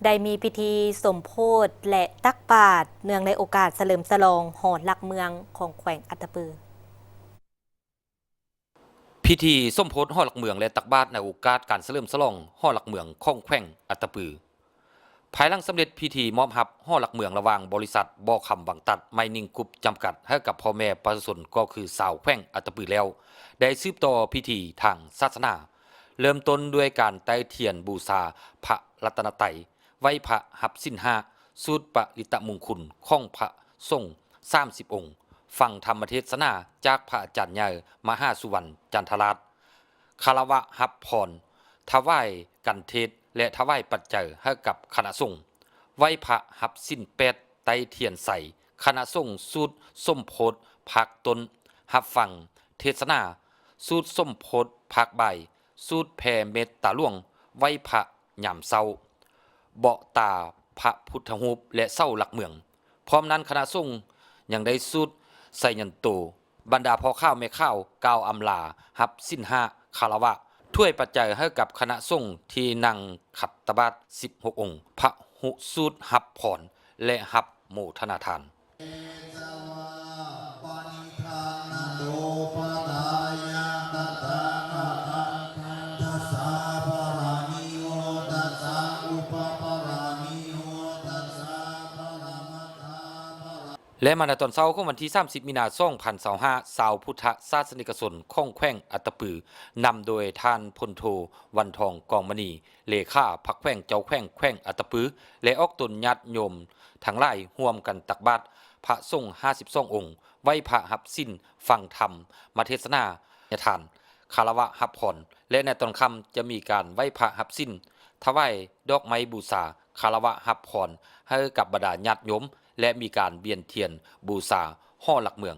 ໄດ້ມີພິທີສົມໂພດ ແລະ ຕັກບາດ ເນື່ອງໃນໂອກາດສະເຫຼີມສະຫຼອງຫໍຫຼັກເມືອງຂອງແຂວງອັດຕະປື. ພິທີສົມໂພດຫໍຫຼັກເມືອງ ແລະ ຕັກບາດໃນໂອກາດການສະເຫຼີມສະຫຼອງຫໍຫຼັກເມືອງຂອງແຂວງອັດຕະປື. ພາຍຫຼັງສຳເລັດພິທີມອບຮັບຫໍຫຼັກເມືອງລະຫວ່າງບໍລິສັດບໍ່ຄຳວັງຕັດໄມນິງກຣຸບຈຳກັດໃຫ້ກັບພໍ່ແມ່ປະຊາຊົນ ກໍຄືຊາວແຂວງອັດຕະປືແລ້ວ, ໄດ້ສືບຕໍ່ພິທີທາງສາສະໜາ, ເລີ່ມຕົ້ນດ້ວຍການໄຕ້ທຽນບູຊາພະລັດຕະນະໄຕ, ໄຫວ້ພະຮັບສິນຫ້າ, ສູດປະລິດຕະມຸງຄຸນຂອງພະສົງສາມສິບອົງ, ຟັງທຳມະເທດສະໜາຈາກພະອາຈານໃຫຍ່ມະຫາສຸວັນ ຈັນທະລາດ, ຄາລະວະຮັບພອນ, ຖວາຍກັນເທດ ແລະ ຖວາຍປັດໄຈໃຫ້ກັບຄະນະສົງ, ໄຫວ້ພະຮັບສິນແປດ, ໄຕ້ທຽນໄຊ, ຄະນະສົງສູດສົມໂພດພາກຕົ້ນ, ຮັບຟັງເທດສະໜາ, ສູດສົມໂພດພາກບ່າຍ, ສູດແຜ່ເມດຕາຫຼວງ, ໄຫວ້ພະຍາມເຊົ້າ, ເບາະຕາພະພຸດທະຮູບ ແລະ ເສົາຫຼັກເມືອງ. ພ້ອມນັ້ນຄະນະສົງຍັງໄດ້ສູດໄຊຍັນໂຕ, ບັນດາພໍ່ຂາວແມ່ຂາວກ່າວອຳລາຮັບສິນຫ້າ, ຄາລະວະ, ຖວາຍປັດໄຈໃຫ້ກັບຄະນະສົງທີ່ນັ່ງຂັດຕະບາດສິບຫົກອົງ, ພະຫຸສູດຮັບພອນ ແລະ ຮັບໂມທະນາທານ. ແລະ ມາໃນຕອນເຊົ້າຂອງວັນທີສາມສິບ ມີນາ ສອງພັນຊາວຫ້າ, ຊາວພຸດທະສາສະນິກະຊົນຂອງແຂວງອັດຕະປື ນຳໂດຍທ່ານພົນໂທ ວັນທອງ ກອງມະນີ, ເລຂາພັກແຂວງ, ເຈົ້າແຂວງແຂວງອັດຕະປື ແລະ ອອກຕົນຍາດໂຍມທັງຫຼາຍຮ່ວມກັນຕັກບາດພະສົງຫ້າສິບສອງອົງ, ໄຫວ້ພະຮັບສິນ, ຟັງທຳມະເທດສະໜາຍະທານ, ຄາລະວະຮັບພອນ ແລະ ໃນຕອນຄ່ຳຈະມີການໄຫວ້ພະຮັບສິນ, ຖວາຍດອກໄມ້ບູຊາ, ຄາລະວະຮັບພອນໃຫ້ກັບບັນດາຍາດໂຍມ ແລະ ມີການວຽນທຽນບູຊາຫໍຫຼັກເມືອງ.